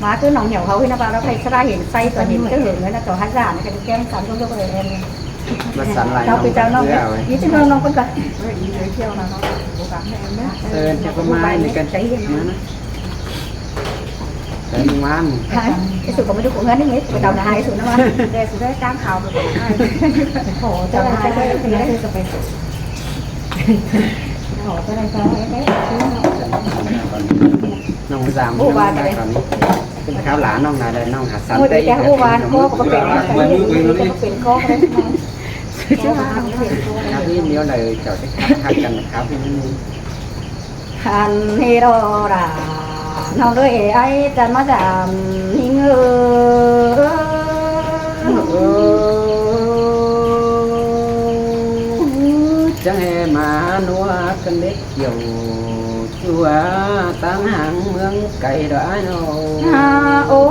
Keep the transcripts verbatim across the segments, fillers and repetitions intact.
ꞌmá ꞌcứ ꞌnọng hẻo hảư ꞌnị ꞌva ꞌlẹo ꞌhạy sá đa hên ꞌsái tua hên ꞌcứ hảư ꞌnị ꞌnạ, ꞌtọ hák dả ꞌnị ꞌcọ ꞌchí ꞌkém săn ꞌcọ ꞌlẹo ꞌcọ ꞌlẹo ên. ꞌVa săn lai ꞌnọng ꞌpi ꞌchao ꞌnọng, ꞌnị ꞌchí ꞌnọng ꞌnọng ꞌcốn ꞌcọ. Sơ ꞌchí ꞌcọ ꞌmá ꞌnị ꞌcắn. Hả? Cái sụn có mấy đứa cũng ngắn đấy, cái tàu là hai sụn nó mà. Để sụn đấy, trang khảo được hai. Khổ cho là hai cái đấy. Khổ cho là hai cái đấy. ꞌNọng dám ꞌnọng ꞌva cái con. Cái kháo lá ꞌnọng là ꞌnọng hả săn. Ngồi đây cái hú ꞌva nó có, có cái pên, có cái pên, có cái pên, có cái pên. Kháo ꞌnị ꞌnéo đảy chảu ꞌchí kháo, kháo căn kháo ꞌnị. Ăn ꞌhế ꞌlẹo đa ꞌnọng ới, ai chắng ꞌmá dám ꞌnhính ới. Chắng ꞌhế ꞌmá ꞌnua căn đét kiẻo ꞌchua ꞌtáng háng ꞌmướng cay đó ai ꞌnọ. Hả, ôi,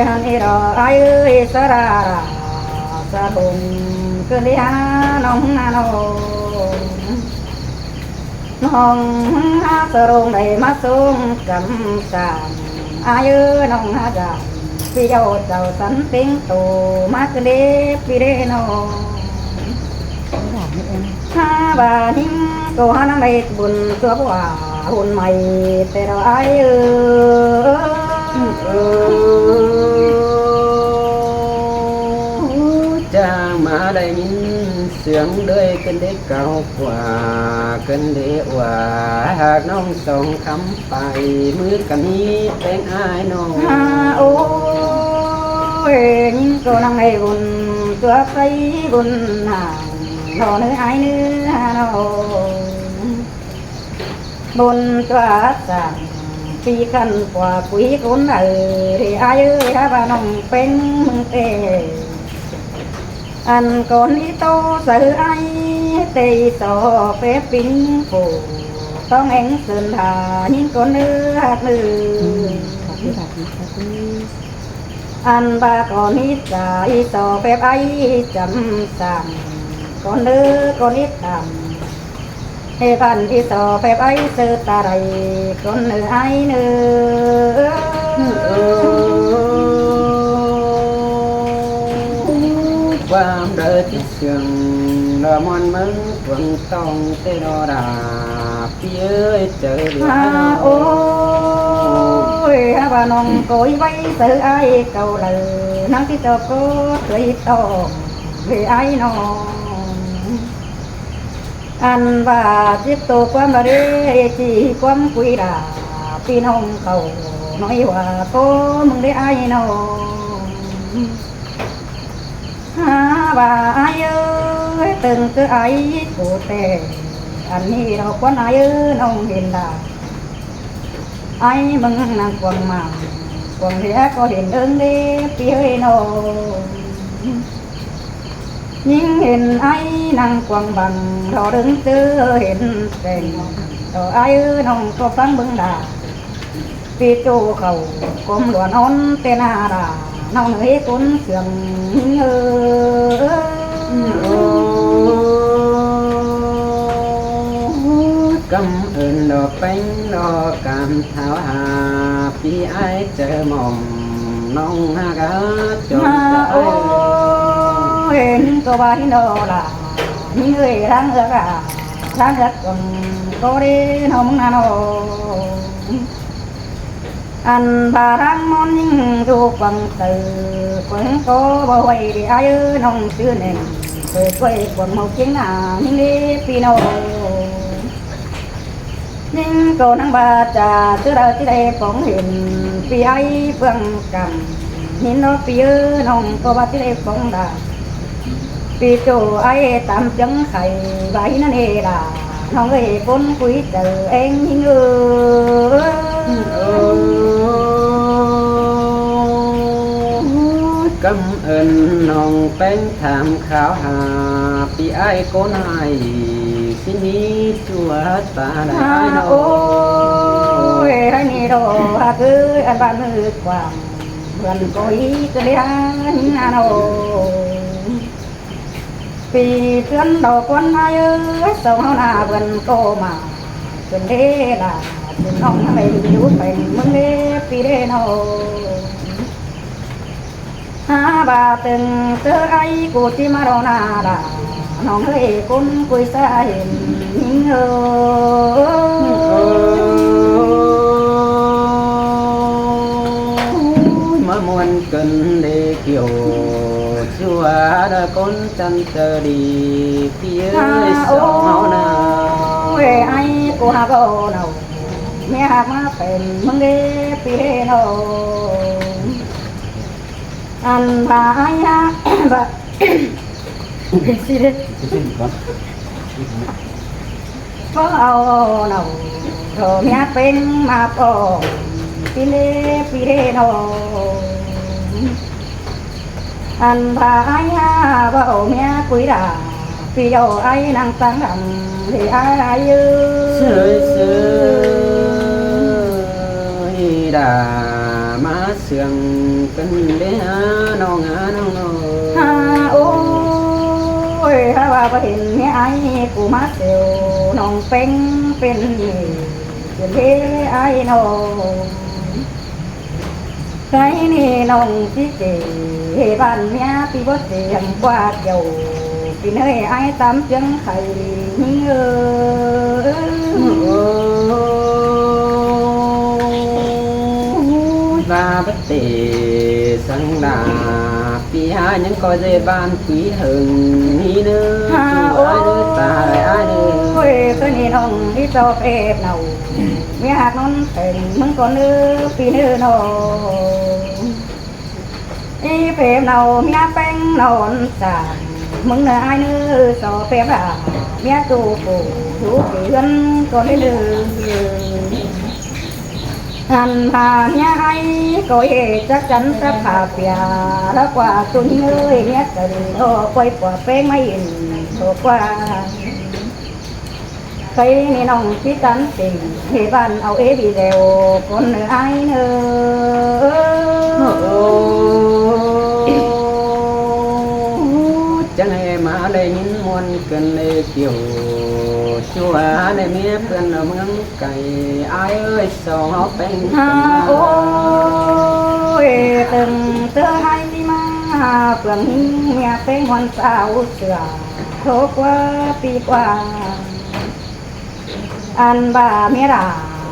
ăn ꞌhế ꞌlẹo ai ới, sá đa đa, sá đông, ꞌcứn đi hả ꞌnọng hả ꞌnọng. ꞌNọng hả sá đông đảy ꞌmá sông cắm sàng, ai ới ꞌnọng hả dám, ꞌpi ꞌchạu chảu săn ꞌpéng tô ꞌmá ꞌcứn đi ꞌpi đé ꞌnọng. Hả ꞌva ꞌnhính ꞌcọ hả ꞌnăng đảy bun tua ꞌpọ hả, hôn may té ꞌlẹo ai ới. Chắng ꞌmá đảy ꞌnhính siêng đuổi ꞌcứn đé cáo ꞌquá, ꞌcứn đé ꞌquá hák ꞌnọng song khắm pay ꞌmứ căn ꞌnị ꞌpéng ai ꞌnọng. Hả, ôi, ꞌnhính ꞌcọ ꞌnăng đảy bun tua pay bun hả, ꞌnọ ꞌnư ai ꞌnư hả ꞌnọng. Bun tua sàng ꞌpi căn ꞌquá quí cốn đảy, ꞌlẹo ai ới, hả ꞌva ꞌnọng ꞌpéng ꞌmướng té. Ăn con ꞌnị ꞌtố sáư ai té ꞌi so phép ꞌpi ꞌnhính phủ, ꞌtóng ꞌén sưn hả ꞌnhính con ꞌnư hák ꞌnư. Ăn ꞌva con ꞌnị chả ꞌi so phép ai chăm sàng, con ꞌnư con ꞌnị tăm. ꞌHế ꞌvan ꞌi so phép ai sư ta đảy, con ꞌnư ai ꞌnư. Quám đaư ꞌchí siêng ꞌlẹo ꞌmuôn ꞌmướng cuông ꞌtóng té ꞌlẹo đa, ꞌpi ới, chaư đi. Hả, ôi, hả ꞌva ꞌnọng ꞌcọ ꞌi ꞌvạy sáư ai cảu đaư, ꞌnăng ꞌchí ꞌchọ ꞌcọ ꞌtưa ꞌtóng ꞌlẹo ai ꞌnọng. Ăn ꞌva chếp tô quám đa đế, ꞌchí quám quí đa, ꞌpi ꞌnọng khảu ꞌnọi ꞌva ꞌcọ ꞌmướng đé ai ꞌnọng. Hả ꞌva ai ới, tưng ꞌcứ ai cô té, ăn ꞌnị ꞌlẹo quán ai ới ꞌnọng hên đa. Ai ꞌmướng ꞌnăng cuông mảng, cuông ꞌlẹo ꞌcọ hên ưng đé ꞌpi ới ꞌnọng. ꞌNhính hên ai ꞌnăng cuông băng, ꞌlẹo đương ꞌchớ hên tẻng, ꞌlẹo ai ới ꞌnọng ꞌcọ ꞌphắng ꞌmướng đa. ꞌPi ꞌchụ khảu cốm ꞌluôn ón té ꞌna đa, ꞌnọng ới cốn siêng ꞌnhính ới. Căm ơn ꞌlẹo ꞌpéng ꞌlẹo cam tháo hả, ꞌpi ai chaư mỏm ꞌnọng hả cá chom. Hả, ôi, ꞌnhính ꞌcọ ꞌva ꞌnị ꞌlẹo đa, ꞌnhính ới, ꞌláng ước đa, ꞌláng ước cuông ꞌcọ đé ꞌnọng ꞌmướng ꞌnặn ꞌnọ. Ăn ꞌva ꞌláng ꞌmôn ꞌnhính ꞌdụ cuông taư, cuông ꞌcọ báu ꞌhuây đi ai ới ꞌnọng ꞌchư nẻn, ꞌpưa ꞌquới cuông ꞌmưa kiếng ꞌna ꞌnhính đé ꞌpi ꞌnọng. ꞌNhính ꞌcọ ꞌnăng ꞌva chả ꞌchư đaư ꞌchí đảy phóng hên ꞌpi ai ꞌpương căm, ꞌnhính ꞌnọ ꞌpi ới ꞌnọng ꞌcọ ꞌva ꞌchí đảy phóng đa. ꞌPi ꞌchụ ai tăm chướng khay ꞌva ꞌnị ꞌnặn ê đa, ꞌnọng ới cốn quí chaư ꞌeng ꞌnhính ới. Căm ơn ꞌnọng ꞌpéng tham kháo hả, ꞌpi ai cốn ải ꞌsịn ꞌnị ꞌchua ta đảy ai ꞌnọ. Ôi, ꞌhại ꞌnị ꞌlẹo hả ới, ăn ꞌva ꞌmưa quảng ꞌPứng ꞌcọ ꞌí ꞌcọ ꞌlé ꞌnị ꞌnớ ꞌnớ. ꞌPi ꞌchướn đaư ꞌcốn ꞌmá ꞌới, song ꞌháu ꞌná ꞌpứng ꞌcọ ꞌmá ꞌchướn đé lả, ꞌchướn ꞌnọng ꞌnhắng đảy dú pên ꞌmướng đé ꞌpi đé ꞌnớ. Hả ꞌva tưng ꞌtớ ái ꞌcọ ꞌchí ꞌmá đo ꞌná lả, ꞌnọng ꞌhới ꞌcốn ꞌcúi sa hên ꞌnhính ꞌhới. Ôi, ꞌmá ꞌmuôn ꞌcợn đé kiẻo ꞌchua đa ꞌcốn chăn chaư đi, ꞌpi ꞌới, song ꞌháu ꞌná. Ôi, ái ꞌcọ hák ꞌnọ, ꞌmía hák ꞌmá pên ꞌmướng đé ꞌpi đé ꞌnớ. Ăn ꞌva ái hák ꞌva ꞌpứng ꞌsịn đé. Báu au ꞌnọ, ꞌtọ ꞌmía ꞌpéng ꞌmá ꞌpọ ꞌpi đé ꞌpi đé ꞌnớ. Ăn ꞌva ái hák báu ꞌmía ꞌcúi đa, ꞌpi au ái ꞌnăng ꞌtáng đăm ꞌlế ái ꞌhới. Sơi sơi đa ꞌmá sương ꞌcợn đé hả ꞌnọng hả ꞌnọng ꞌnớ. Hả ôi, hả ꞌva báu hên ꞌmía ái ꞌcọ ꞌmá sêu ꞌnọng ꞌpéng pên ꞌnị, ꞌchí đé ái ꞌnớ. Cái ꞌnị ꞌnọng ꞌchí kể ꞌhế ꞌván ꞌmía ꞌpi báu ꞌchí hẳn ꞌquá kiẻo, ꞌpi ꞌnới ái tắm ꞌchương khay ꞌnhính ꞌhới. Ôi, ꞌva báu tể săng đa, ꞌpi hả ꞌnhắng ꞌcọ dễ ꞌván ꞌpi hơng ꞌnị ꞌnớ. Hả ôi, ái ꞌnớ, ta ái ꞌnớ. Ôi, ꞌcọ ꞌnị ꞌnọng ꞌí ꞌchọ phép ꞌnọ, ꞌmía hák ꞌnón pên ꞌmướng ꞌcốn ꞌnớ ꞌpi ꞌnớ ꞌnớ. Ê, phép ꞌnọ ꞌmía ꞌpéng ꞌnón săng ꞌmướng ꞌnớ ái ꞌnớ, so phép hả ꞌmía ꞌchu phủ dú kỉ ꞌhướn ꞌcốn ꞌnớ. Ăn ꞌva ꞌmía ái ꞌcọ ê chắc chắn sắp hả pia, lỏ ꞌquá ꞌchu ꞌnhính ꞌhới ꞌmía chaư đi ꞌnọ, ꞌquái pua ꞌpéng ꞌmá ꞌnị ꞌtố ꞌquá. Cái ꞌnị ꞌnọng ꞌchí tắm tỉnh ꞌhế ꞌván au ê video ꞌcốn ꞌnớ ái ꞌnớ. Chắng ꞌhế ꞌmá đảy ꞌnhính ꞌmuôn ꞌcợn đé kiẻo ꞌchua đé ꞌmía ꞌpươn au ꞌmướng cay ái ꞌhới, song ꞌháu ꞌpéng. Hả ôi, tưng ꞌtớ ái ꞌchí ꞌmá phượng ꞌnhính ꞌmía ꞌpéng ꞌmuôn sau sửa ꞌtố ꞌquá ꞌpi ꞌquá. Ăn ꞌva ꞌmía đa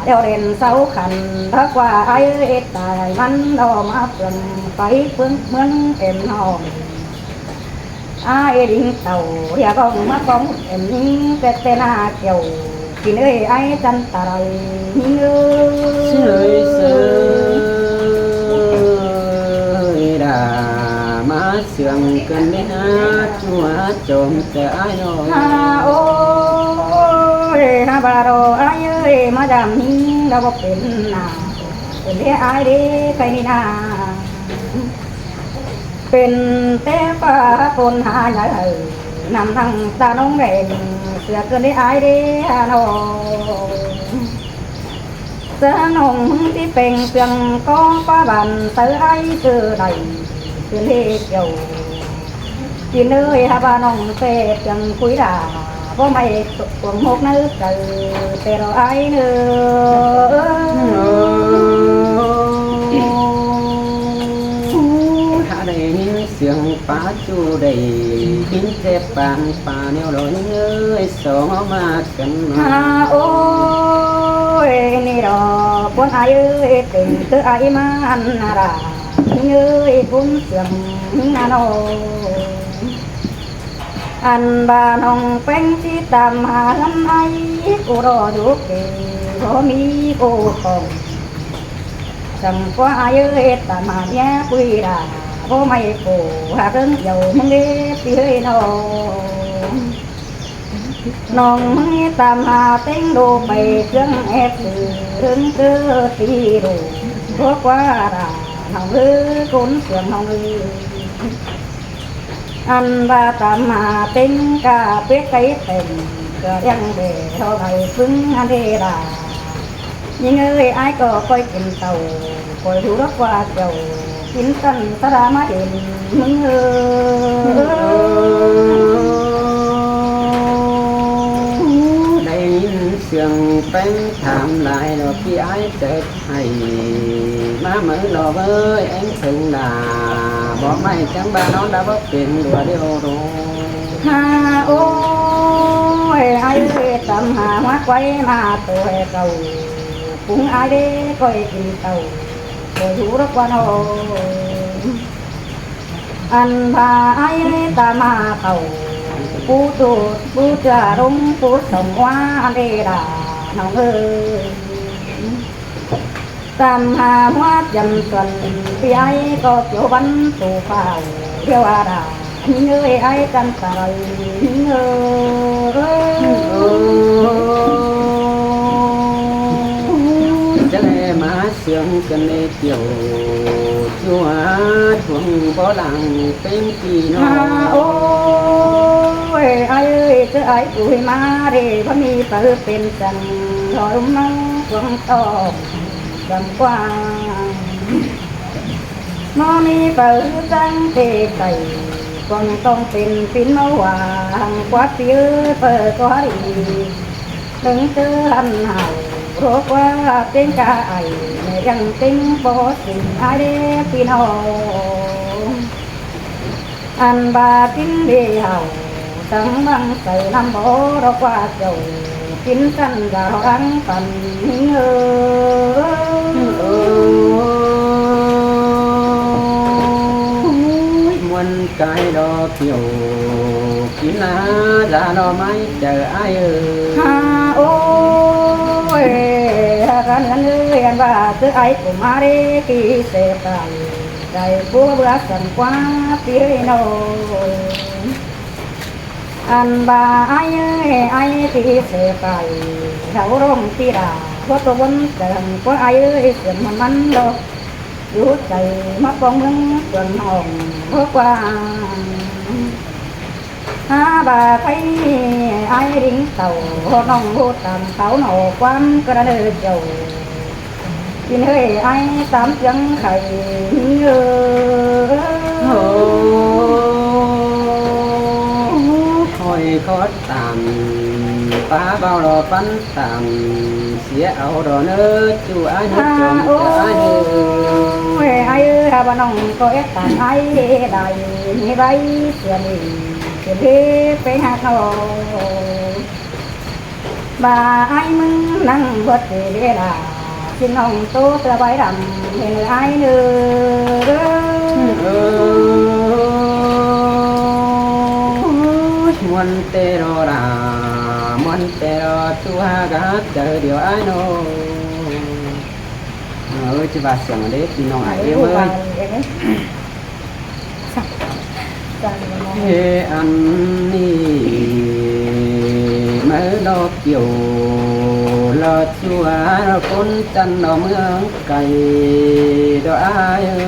đeo đen sau khăn, lỏ ꞌquá ái ꞌhới, ết tai ꞌmắn đo ꞌmá phượng pay ꞌpứng ꞌmướng em ꞌnọng. Ái đing tảu ꞌlía ꞌvọng ꞌmá ꞌpóng em ꞌnhính ꞌtẹ ꞌtẹ ꞌná kiẻo, ꞌpi ꞌnới ái chăn ta đảy ꞌnhính ꞌhới. Sơi sơi đa ꞌmá sương ꞌcợn đé hả ꞌchua chom chaư ái ꞌnớ. Hả ôi, hả ꞌva đo ái ꞌhới, ꞌmá dăm ꞌnhính đa báu pên ꞌnạ, pên đé ái đé cái ꞌnị ꞌnạ. Pên té ꞌpá ꞌcốn hả nhảy hảư, năm ꞌnăng ta ꞌnọng đen sửa ꞌcợn đé ái đé hả ꞌnọ. Sa ꞌnọng ꞌchí ꞌpéng ꞌpương ꞌcó ꞌpá ꞌván saư ái ꞌchư đảy ꞌcợn đé kiẻo. ꞌPi ꞌnới hả ꞌva ꞌnọng ꞌtẹ ꞌpương ꞌcúi đa, báu ꞌmạy cuông ꞌhốc ꞌnớ chaư ꞌtẹ đo ái ꞌnớ. Hả đảy ꞌnhính sương pá ꞌchu đảy ꞌnhính ꞌtẹ pang pá ꞌnéo đo ꞌnhính ꞌhới, song ꞌháu ꞌmá ꞌcợn. Hả ôi, ꞌnị đo ꞌcốn ái ꞌhới, tỉnh ꞌtớ ái ꞌmá ăn ꞌnạ đa ꞌnhính ꞌhới, ꞌcốn sương ꞌnhính ꞌnạ ꞌnớ. Ăn ꞌva ꞌnọng ꞌpéng ꞌchí tam hả ꞌhướn ái, ꞌcọ đo dú kỉ báu ꞌmí ꞌcọ khong. Săng ꞌquá ái ꞌhới, tam hả ꞌmía ꞌcúi đa, báu ꞌmạy ꞌcọ hả ꞌcớng dẻo ꞌmướng đé ꞌpi ꞌhới ꞌnớ. ꞌNọng ꞌmí tam hả ꞌtếng đô pay ꞌcướng ép sư ꞌhướng ꞌcớ ti đô, báu ꞌquá đa ꞌnọng ꞌhới, ꞌcốn sương ꞌnọng ꞌhới. Ăn ꞌva tam hả ꞌtếng ca pét cáy tẻng, ꞌcọ đang đe ꞌtho đảy ꞌpứng ăn đé đa. ꞌNhính ꞌhới, ái ꞌcọ ꞌcoi kin tảu, ꞌcoi dú lỏ ꞌquá kiẻo, Kin căn sá đa ꞌmá đêm ꞌmứng ơi. Đảy ꞌnhính siêng ꞌpéng tham lai lo ꞌpi ải, chảu hảư ꞌmá máư lo ꞌvới ꞌéng thong đa, bók ꞌmạy chắng ba ꞌnón đa bók pên đua điêu đô. Ha, ôi, ải ơi, tăm ha ꞌmá quay ꞌmá tô hê cau, pung ải đé ꞌcoi kin tau, ꞌcoi dú đốc ꞌquá ꞌnọng. Ăn ba ải ơi, ta ꞌmá khảu, pú tút, pú ꞌchưa ꞌlống, pú song ꞌquá ăn đé đa, ꞌnọng ơi. Tăm ha ꞌmá chăm tuần, ꞌpi ải ꞌcọ kiêu bắn tô phao, điêu a đa, ꞌnhính ơi, ải căn ta ꞌlới, ꞌnhính ơi. Chắng ꞌmá siêng căn đé kiêu, ꞌchua thuông bó lăng ꞌpéng ꞌpi ꞌnọng. Ha, ôi, ải ơi, chớ ải cúi ꞌmá đé, báu ꞌmí phaư pên chắng, lo ꞌlum ꞌnọng cuông tỏng, cuông ꞌquá. ꞌMá ꞌmí phaư chắng tê tảy, cuông tỏng pên pín ꞌmá hua, hăng ꞌquá ꞌpi ơi phaư ꞌcọ đi. Đớng ꞌtứ hăn hảư, rô ꞌquá ꞌtếng ca ải, ꞌmá ꞌdặng ꞌtếng bó sính ải đé ꞌpi ꞌnọng. Ăn ba kin đé hảư, chắng băng say năm bó đo ꞌquá chảu, kin căn ba ꞌlo đăng păn ꞌnhính ơi. Ôi, muôn cai đo kiêu, kin a da đo ꞌmái chaư ải ơi. Ha, ôi, ha căn ăn ơi, ăn ba chớ ải cúm ꞌmá đé ꞌpi sê pay, đảy pú bưa săn ꞌquá ꞌpi ơi ꞌnọng. Ăn ba ải ơi, ải ꞌpi sê pay, hảư ꞌlống ꞌpi đa, ꞌhụ tô bón chắng ꞌquá ải ơi, siêng ꞌmắn ꞌmắn lo. Dú chảy ꞌmá pong ꞌmướng tuần hỏng ꞌhụ ꞌquá. Ha ba khay ải đing tảu, ꞌhụ ꞌnọng ꞌhụ tăm tảu ꞌnọ ꞌquám ꞌcọ đa ꞌnớ chảu. Kin hơi ải tăm chắng khay ꞌnhính ơi. Ôi, khỏi khót tăm, pá bao lo pắn tăm, sia au đo ꞌnớ ꞌchu ải ꞌnớ. Ha, chom ꞌchu ải ꞌnớ. Ôi, ải ơi, ha ba ꞌnọng ꞌcọ ét tăm ải đảy, ꞌmí báy sia ꞌnị, sia ꞌlế ꞌpéng ꞌhặc ꞌnọng. Ba ải ꞌmứng ꞌnăng bớt tê đé đa, kin ꞌnọng tô tưa báy đăm, hên ải ꞌnớ. Ôi, muôn tê đo đa, muôn tê đo ꞌchu ha gá chaư điêu ải ꞌnọng. Ơ, ꞌchí ba siêng đé ꞌpi ꞌnọng ải ơi. Ê, ăn ꞌnị máư lo kiêu, lo ꞌchua, lo ꞌcốn chăn, lo ꞌmướng cay, lo ải ơi.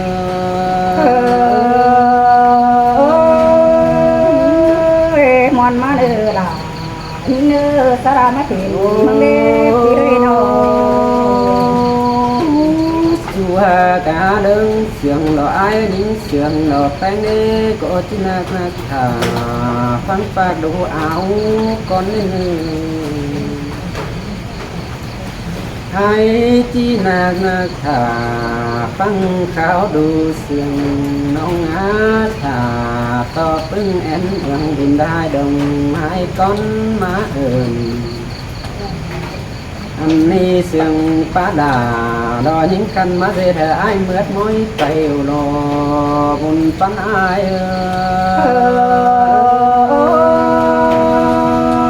Ơi, muôn ꞌmá ꞌnớ đa. ꞌNhính ơi, sá đa ꞌmá têm ꞌmướng đé ꞌpi ơi ꞌnọng. ꞌChua cá đớng siêng lo ải, ꞌnhính siêng lo ꞌpéng đé, ꞌcọ ꞌchí ꞌnặc ꞌnặc thả, ꞌphắng ꞌpặc đu au con ꞌnị. Hảư ꞌchí ꞌnặc ꞌnặc thả, ꞌphắng kháo đu siêng ꞌnọng a thả, ꞌto ꞌpứng én ương đin đai đồng hảư con ꞌmá ơn. Ăn ꞌnị siêng pá đa, lo ꞌnhính căn ꞌmá ꞌdệt hảư ải ꞌmướt ꞌmới pay lo, bun păn ải ơi.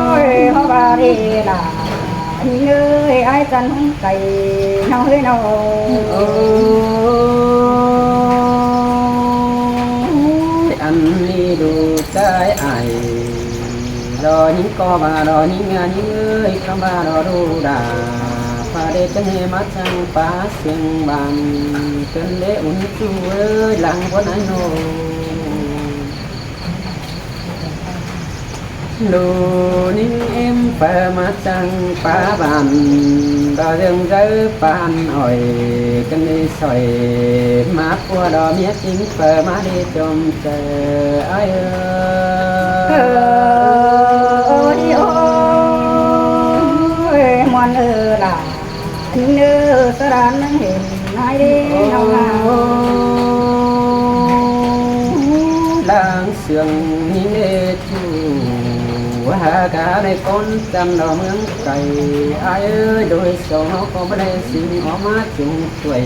Ôi, hảư ba đi đa, ꞌnhính ơi, ải chăn ꞌhung cay, ꞌnọng ơi ꞌnọng. Ôi, ăn ꞌnị đu cai ải, lo ꞌnhính ꞌcọ ba, lo ꞌnhính a ꞌnhính ơi, ꞌcọ ba lo đu đa, pha đé chắng ꞌhê ꞌmá chắng pá siêng ban, cơn đé ún ꞌchu ơi, lăng bón ải ꞌnọng. ꞌLụk ꞌnhính ꞌếm phaư ꞌmá ꞌchăng pá bản, ꞌcọ dưng dáư pán ỏi căn đi sỏi, ꞌmá ꞌpưa đỏ ꞌmía ꞌchính phaư ꞌmá đi chôm chaư ải ơi. Ôi, ôi, muôn ơi lạ. ꞌNhính ơi, sa đán ꞌnhính hên ải đi nong a. Ôi, láng sương ꞌnhính ơi ꞌchu, ha cá đảy ꞌcốn chăm đỏ ꞌmướng cay ải ơi, đôi sông ꞌháu ꞌcọ báu đảy sính ók ꞌmá chung tuổi,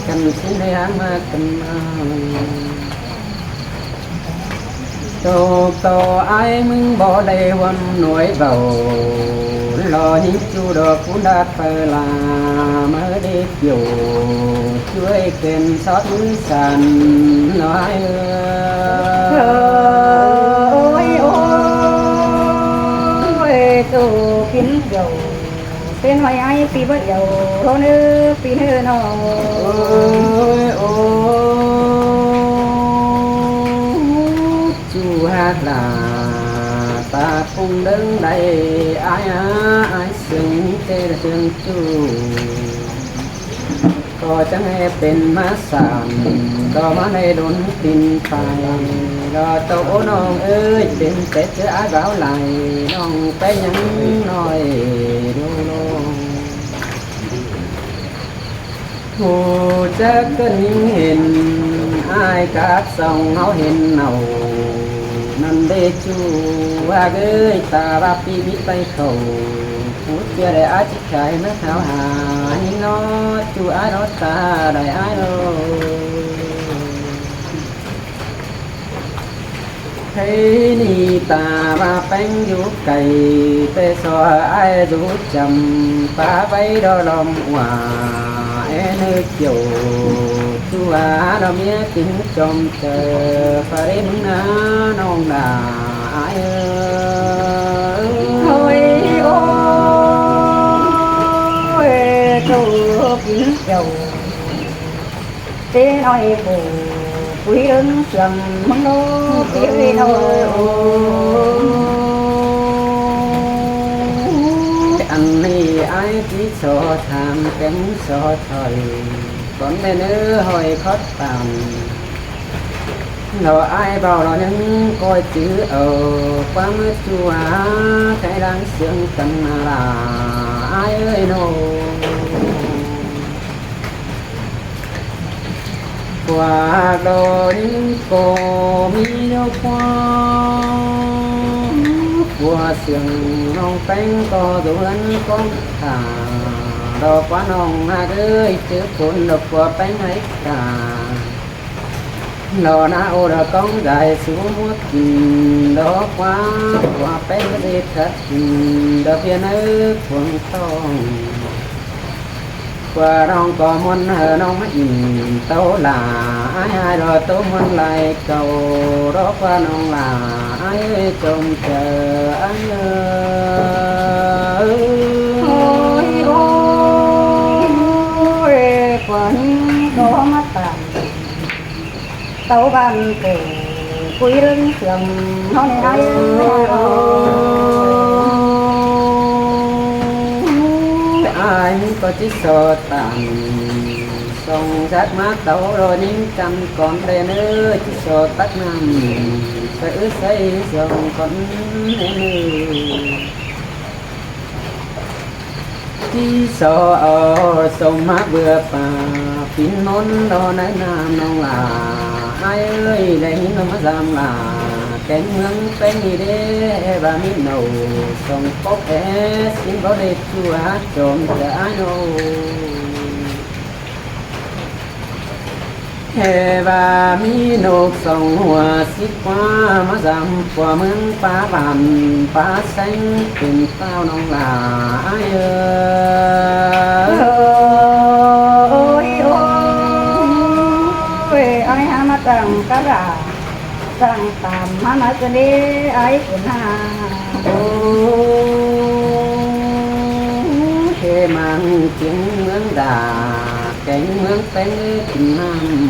căn sính đảy háng ꞌmá căn ꞌmá. Tô tô ải ꞌmướng báu đảy ꞌhuôm nuối báu, lo ꞌnhính ꞌchu đỏ cún đát phaư la, ꞌmá đi kiẻo ꞌchu ơi kén sót ꞌmướng san lo ải ơi. Ôi, ôi, tô kính dầu. Pên ải ải pi báu dầu, ꞌhôn ơi, pi ꞌnớ ꞌnọ. Ôi, ôi, ꞌchu hák lả, ta phung đớng đảy ải a, ải sương ꞌnhính ꞌtẹ sương ꞌchu. ꞌCọ chắng ꞌhê pên ꞌmá san, ꞌcọ ꞌmá đảy đốn tin pay, lo tô ꞌnọng ơi, pên ꞌtẹ ꞌchớ ải báo lai, ꞌnọng ꞌpéng ꞌnhắng ꞌnọi đu ꞌlống. Hảư chắc ꞌcợn ꞌnhính hên, ải cắp song ꞌháu hên nảu, ꞌnặn đé ꞌchu, hák ơi, ta ꞌva pi mít pay khảu, hút ꞌchưa đảy ải ꞌchí khai ꞌmá tháo ha, ꞌnhính ꞌnọ, ꞌchu ải ꞌnọ ta đảy ải ꞌnọ. Hê ꞌnị ta ꞌva ꞌpéng dú cay, ꞌtẹ so ải dú chăm, pá pay đỏ lom ꞌwa, é ꞌnư kiẻo, ꞌchu a đỏ ꞌmía kin chôm chaư, pá đé ꞌmướng ꞌná ꞌnọng đả ải ơi. Ôi, ôi, tô kính dầu. Té ải phủ, cúi ꞌlớng sương ꞌmướng ꞌnọ, té ꞌnị ꞌnọ. Ăn ꞌnị ải ꞌchí so tham, kéng so thỏi, cón đen ꞌnớ ꞌhọi khót tản. Lo ải báu lo ꞌnhắng ꞌcoi chứ au, ꞌquám ꞌmá ꞌchu a, cái láng sương căn lả ải ơi ꞌnọ. Pua đo ꞌnhính ꞌcọ ꞌmí ꞌlẹo pua, pua sương ꞌnọng ꞌpéng ꞌcọ dú ꞌhướn ꞌcóng khả, lo ꞌquá ꞌnọng hák ơi, ꞌchớ phôn lo pua ꞌpéng ải khả. Lo ꞌná ô lo ꞌcóng dai sú muốt kin, lo ꞌquá pua ꞌpéng ꞌmá dê khắt kin, lo ꞌviạk ꞌnớ cuông tong. ꞌQuá ꞌnọng ꞌcọ ꞌmuôn hảư ꞌnọng ꞌmá ỉn tảu lả, ải ải lo tô ꞌmuôn lai cau, lo ꞌquá ꞌnọng lả ải ơi, chôm chaư ải ơi. Ôi, ôi, ꞌquá ꞌnhính ꞌcọ ꞌmá tản. Tảu bản phủ, cúi ꞌlớng sương ꞌnọ ꞌnị ải. Ải ꞌcọ ꞌchí so tản, song sắt ꞌmá tảu lo ꞌnhính căn cón đen ơi, ꞌchí so tắc ꞌnặn, sa ứt sáy song cón đen ơi. ꞌChí so au sông ꞌmá bưa pà, pín ꞌnón lo nái ꞌnặm ꞌnọng lả ải ơi, đảy ꞌnhính ꞌnọng ꞌmá dăm lả, kéng ꞌmướng ꞌpéng ꞌnị đé, ꞌhê ꞌva ꞌmí ꞌnọng sông cốc é, sính báu đảy ꞌchu a, chôm chaư ải ꞌnọng. ꞌHê ꞌva ꞌmí ꞌnộc song hua síp ꞌquá ꞌmá dăm pua ꞌmướng pá bản pá séng pên ꞌtạu ꞌnọng lả ải ơi. Ôi, ôi, ải hák ꞌmá chắng cắp lả, chắng tản ꞌmá ꞌnớ ꞌcọ đé ải ꞌcốn ha. Ô, ꞌchớ ꞌmáng kiêng ꞌmướng đả, kéng ꞌmướng ꞌpéng kin ꞌnặm.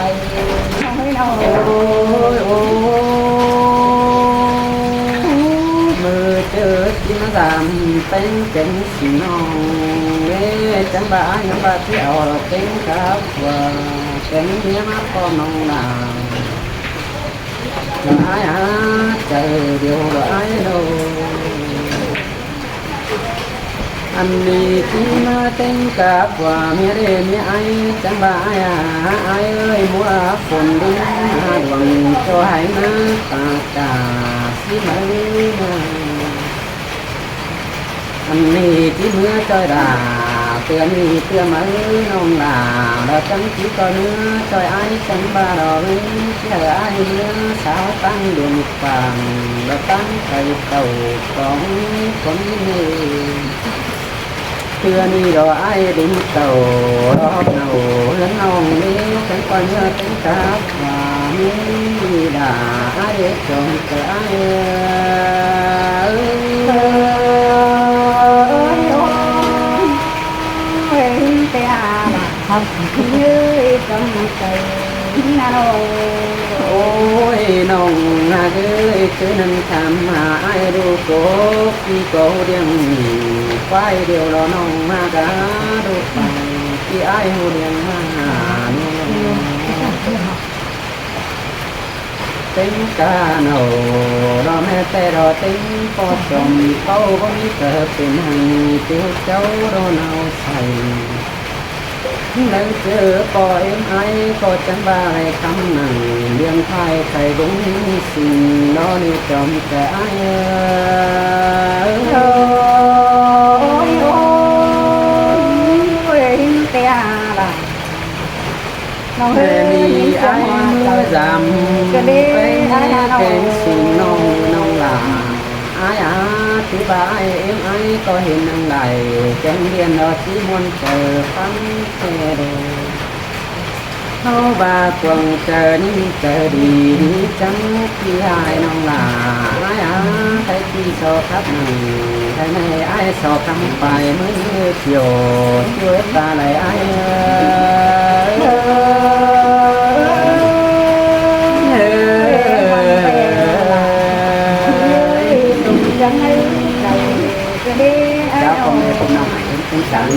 Ôi, ôi, ôi. ꞌMự ꞌchớ ꞌchí ꞌmá dăm ꞌpéng kéng sí ꞌnọng, ꞌmá chắng ꞌva ái ꞌnhắng ꞌva ꞌchí au kéng cắp ꞌva kéng ꞌmía ꞌmá ꞌpo ꞌnọng đa. Lỏ ái hák chaư điêu lỏ ái ꞌlẹo. Ăn ꞌnị ꞌchí ꞌmá téng cắp ꞌva ꞌmía đé ꞌmía ái, chắng ꞌva ái a, ái ơi, ꞌmứa phôn đin ha đuang ꞌchọ hák ꞌmá ta ca sí máư ꞌmá. Ăn ꞌnị ꞌchí ꞌmứa ꞌchoi đa, ꞌtưa ꞌnị ꞌtưa máư ꞌnọng đa, lỏ chắng ꞌchí ꞌchoi ꞌmứa ꞌchoi ái chắng ꞌva lỏ ꞌmứa ꞌchí hảư ái ꞌmứa sáu ꞌtáng đuôn pang, lỏ ꞌtáng cai cảu cóng cón ꞌnị. ꞌTưa ꞌnị lỏ ái đin cảu lỏ hóc nảu ꞌhướn ꞌnọng ꞌnị, chắng ꞌcoi ꞌmứa téng cắp ꞌva ꞌmí đa ái đé chong cai ái. Ơi, ơi, ơi, té a, ꞌmá ꞌhặc ꞌnhới cắm cai ꞌnị ꞌnớ. Ôi, ꞌnọng ꞌhặc ơi, ꞌchớ ꞌnặn tham ha ái ꞌlụk cốc ꞌpi cốc ꞌliệng ꞌquái điêu lỏ ꞌnọng ꞌhặc a, ꞌlụk pay ꞌpi ái ꞌhụ ꞌliệng ꞌmá ha ꞌnị. Téng ca nảu lỏ ꞌmá ꞌtẹ lỏ téng ꞌpo chom ꞌcáu báu ꞌmí ꞌcọ pên hăng ꞌtiếu ꞌcháu lỏ ꞌnáo sai. Nẳng ꞌchớ ꞌcọ ꞌếm ải ꞌcọ chắng ꞌva lai khắm nẳng, ꞌliệng thái khay bống sưng ꞌnọ ꞌnị chom ꞌchớ ải ới. Ôi, ôi, ôi, té à là. Nong ới, ꞌnị ải ꞌmứa dăm, ꞌpéng ꞌpéng sưng ꞌnọng ꞌnọng lả. Ải à, thứ ba ải ꞌếm ải ꞌcọ hên nẳng lai, chắng điện ꞌnọ ꞌchí ꞌmuôn ꞌchớ khắm ꞌtẹ đô. ꞌHáu ꞌva cuông ꞌchớ ꞌnị ꞌchớ đi, đi chắng ꞌpi ải ꞌnọng lả. Ải à, thái ꞌpi so khắp nẳng, thái ꞌnị ải so khắm pay ꞌmứa thiêu, ꞌchua ta lai ải ới. Chào con mẹ con nặng, con sáng.